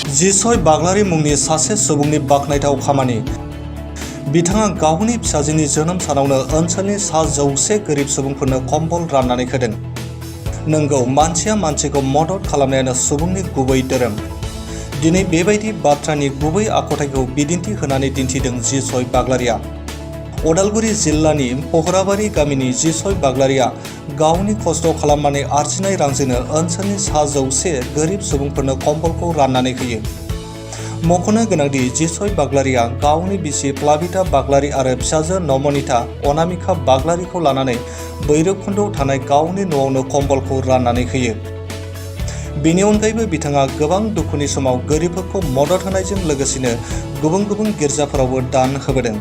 जिसय बाग्लारि मुंनि सासे सुबुंनि बाखनायथाव खामानि। बिथाङा गावनि फिसाजोनि जोनोम सानावनो ओनसोलनि 100 गोरिब सुबुंफोरनो कम्बल राननानै होदों। नंगौ, मानसिया मानसिखौ मदद खालामनायानो सुबुंनि गुबै धोरोम। दिनै बेबायदि बाथ्रानि गुबै आखुथायखौ बिदिन्थि होनानै दिन्थिदों जिसय बाग्लारिया। उदालगुरि जिल्लानि पहराबारि गामिनि जिसय बाग्लारिया गावनि खस्थ' खालामनानै आरजिनाय रांजोंनो ओनसोलनि 100 गोरिब सुबुंफोरनो कम्बलखौ राननानै होयो। मख'नो गोनांदि जिसय बाग्लारिया गावनि बिसि प्लाबिता बाग्लारि आरो फिसाजो नमनिता अनामिका बाग्लारिखौ लानानै भैरबकुन्दआव थानाय गावनि न'आवनो कम्बलखौ राननानै होयो। बेनि अनगायैबो बिथाङा गोबां दुखुनि समाव गोरिबफोरखौ मदद होनायजों लोगोसेनो गुबुन गुबुन गिर्जाफोरावबो दान होबोदों।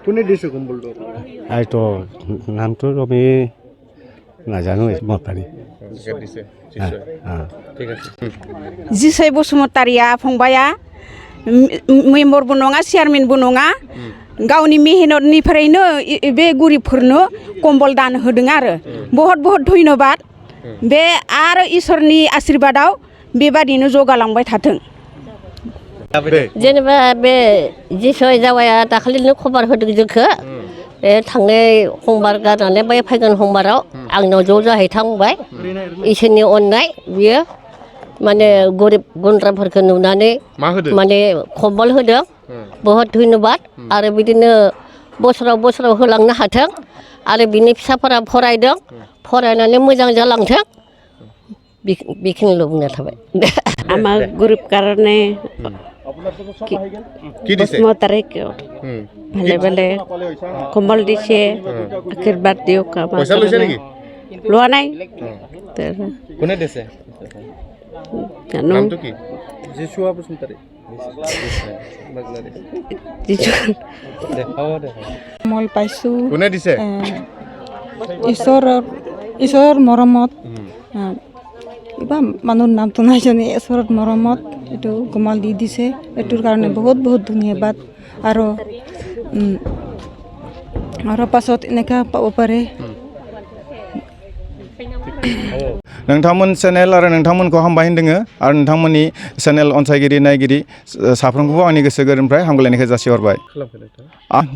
কোনে দিছে কম্বলটো? তো নামটো আমি নাজানো মাতানি দিছে ঠিক আছে। जिसय बसुमतारिया फंबाया मेम्बरबो नङा चेयारमेनबो नङा, गावनि मेहनतनिफ्रायनो बे गरिबफोरनो कम्बल दान होदों आरो बहुत धन्यबाद। बे आरो इसोरनि आशीर्बादाव बेबादिनो जौगालांबाय थाथों। जेनेबा बे जिसय जावाया दाखालिनो खबर होदों जोंखो थांनाय समबार गारनानै बे फैगोन समबाराव आंनाव ज' जाहैथांबाय। इसोरनि अननाय बियो माने गरिब गुन्द्राफोरखौ नुनानै माने कम्बल होदों। बहुत धन्यबाद। आरो बिदिनो बोसोराव होलांनो हाथों आरो बिनि फिसाफोरा फरायदों, फरायनानै मोजां जालांथों, बेखिनिल' बुंना थाबाय। আমাৰ গরিব কারণে বসুমতারিক ভালে ভালে কম্বল দিছে, আশীর্বাদ দিয়ক। লোৱা নাই। কোনে দিছে? জানো নামটো কি? জিচুৱা বসুমতাৰী। কম্বল পাইছোঁ। কোনে দিছে? ঈশ্বৰৰ মৰমত। কিবা মানুহৰ নামটো নাজানো, ঈশ্বৰৰ মৰমত এইটো কম্বল দি দিছে। এইটোৰ কাৰণে বহুত ধন্যবাদ। আৰু পাছত এনেকুৱা পাব পাৰে। नोंथांमोन चेनेल आरो नोंथांमोनखौ हामबाय होनदोङो आरो नोंथांमोननि चेनेल अनसायगिरि नायगिरि साफ्रोमखौबो आंनि गोसो गोरबोनिफ्राय हामग्लायनायखौ जासिहरबाय।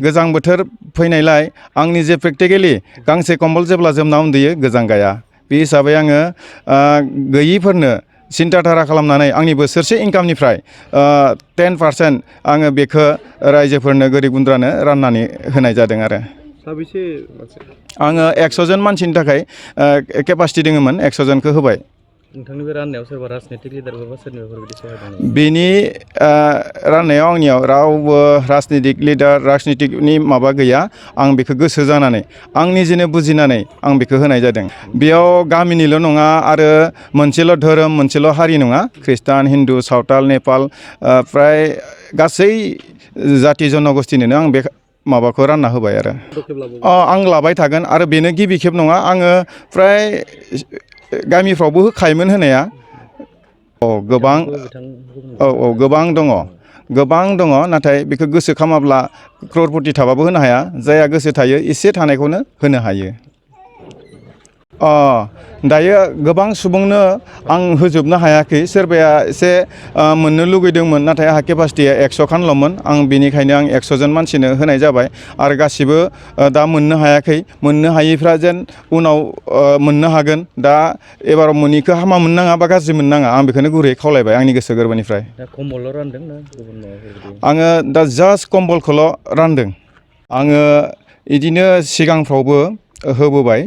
गोजां बोथोर फैनायलाय आंनि जे प्रेक्टिकेलि गांसे कम्बल जेब्ला जोमना उन्दुयो गोजां गाया। बे हिसाबै आङो गैयिफोरनो सिन्था धारा खालामनानै आंनि बोसोरसे इनकामनिफ्राय 10% आङो बेखौ रायजोफोरनो गोरिब गुन्द्रानो राननानै होनाय जादों आरो। आङो 100 जन मानसिनि थाखाय केपासिटि दङमोन, 100 जनखौ होबाय। नोंथांनि बे राननायाव सोरबा राजनितिक लिडारफोर सोरनिबाफोर बिदि सहाय दं? बेनि राननायाव आंनियाव रावबो राजनितिक लिडार राजनितिकनि माबा गैया। आं बेखौ गोसो जानानै आंनि जेनो बुजिनानै आं बेखौ होनाय जादों। बेयाव गामिनिल' नङा आरो मोनसेल' धोरोम मोनसेल' हारि नङा, ख्रिस्टान, हिन्दु, सावताल, नेपाल फ्राय गासै जाति जनगोष्ठिनोनो आं बे माबाखौ रानना होबाय आरो। आं लाबाय थागोन आरो बेनो गिबि खेब नङा। आङो फ्राय गामिफ्रावबो होखायोमोन होनाया। गोबां दङ नाथाय बेखौ गोसो खालामाब्ला क्ररपति थाबाबो होनो हाया। जायहा गोसो थायो एसे थानायखौनो होनो हायो। दायो गोबां सुबुंनो आं होजोबनो हायाखै। सोरबाया एसे मोननो लुगैदोंमोन नाथाय आंहा केपासिटिया 100 खानल'मोन। आं बेनिखायनो आं 100 जन मानसिनो होनाय जाबाय आरो गासिबो दा मोननो हायाखै। मोननो हायैफ्रा जेन उनाव मोननो हागोन। दा एबाराव मोनिखौ हामा मोननाङा बा गाज्रि मोननाङा, आं बेखौनो गुरैयै खावलायबाय आंनि गोसो गोरबोनिफ्राय। कम्बल रानदों ना गुबुन माबाफोर? आङो दा जास्ट कम्बलखौल' रानदों। आङो बिदिनो सिगांफ्रावबो होबोबाय।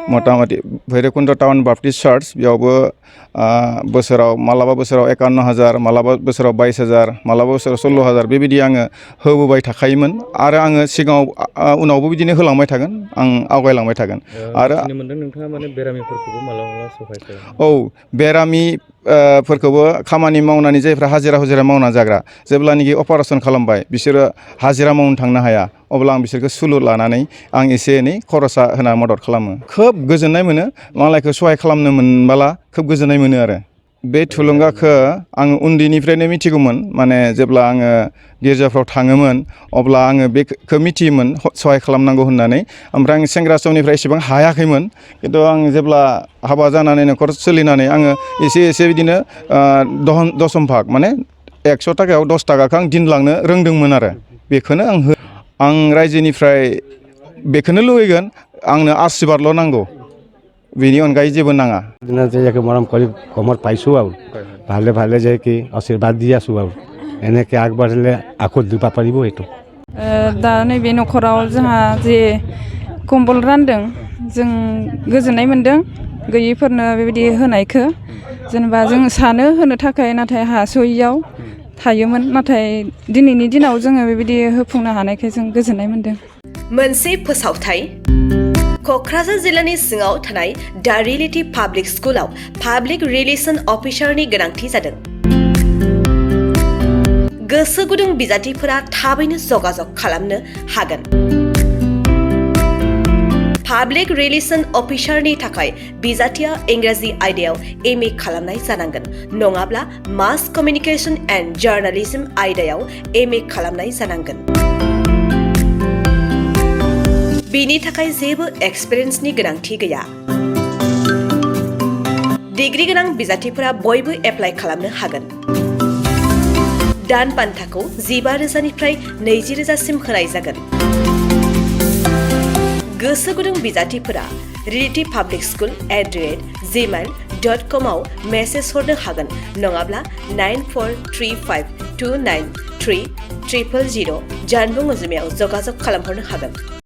मथा-मथि भैरबकुन्द टाउन बाप्टिस्ट चार्च बेयावबो मालाबा बोसोराव 51,000, मालाबा बोसोराव 22,000, मालाबा बोसोराव 16,000 बेबायदि आङो होबोबाय थाखायोमोन आरो आङो सिगाङाव उनावबो बिदिनो होलांबाय थागोन, आं आवगायलांबाय थागोन। आरो मोनदों नोंथाङा माने बेरामिफोरखौबो मालाबा सहाय खालामो? औ, बेरामिफोरखौबो खामानि मावनानै जायफ्रा हाजिरा मावना जाग्रा, जेब्लानोखि अपारेसन खालामबाय बिसोरो हाजिरा मावनो थांनो हाया, अब्ला आं बिसोरखौ सुलुर लानानै आं एसे एनै खरसा होना मदद खालामो। खोब गोजोननाय मोनो। मालायखौ सहाय खालामनो मोनबोला खोब गोजोननाय मोनो आरो। बे थुलुंगाखौ आङो उन्दैनिफ्रायनो मिथिगौमोन माने जेब्ला आङो गिर्जाफ्राव थाङोमोन अब्ला आङो बेखौ मिथियोमोन सहाय खालामनांगौ होननानै ओमफ्राय आं सेंग्रा समनिफ्राय एसेबां हायाखैमोन खिन्थु आं जेब्ला हाबा जानानै न'खर सोलिनानै आङो एसे बिदिनो दसम भाग माने 100 थाखायाव 10 थाखाखौ आं दिनलांनो रोंदोंमोन आरो बेखौनो आं रायजोनिफ्राय बेखौनो लुबैगोन आंनो आशीर्बादल' नांगौ बेनि अनगायै जेबो नाङा যে মৰম কৰি কমত পাইছোঁ আৰু ভালে ভালে যে কি আশীৰ্বাদ দি আছোঁ আৰু এনেকৈ আগবাঢ়িলে আকৌ দিব পাৰিব এইটো दा नैबे न'खराव जोंहा जे कम्बल रानदों जों गोजोननाय मोन्दों गैयैफोरनो बेबायदि होनायखौ जेनेबा जों सानो होनो थाखाय नाथाय हास'यैयाव थायोमोन नाथाय दिनैनि दिनाव जोङो बेबायदि होफुंनो हानायखाय जों गोजोननाय मोन्दों मोनसे फोसावथाय क'क्राझार जिल्लानि सिङाव थानाय दा रियेलिटी पाब्लिक स्कुलाव पाब्लिक रिलेसन अफिसारनि गोनांथि जादों गोसो गुदुं बिजाथिफोरा थाबैनो जगाजग खालामनो हागोन पाब्लिक रिलेसन अफिसारनि थाखाय बिजाथिया इंराजि आयदायाव एमए खालामनाय जानांगोन नङाब्ला मास कमिउनिकेशन एन्ड जार्नालिज्म आयदायाव एमए खालामनाय जानांगोन बिनि थाखाय जेबो एक्सपिरियेन्सनि गोनांथि गैया डिग्री गोनां बिजाथिफोरा बयबो एप्लाइ खालामनो हागोन दान बान्थाखौ 15,000निफ्राय 20,000सिम होनाय जागोन गोसो गुदुं बिजाथिफोरा रियेलिटी पाब्लिक स्कुल @gmail.com आव मेसेज हरनो हागोन नङाब्ला 9435293000 जानबुं अनजिमायाव जगाजग खालामहरनो हागोन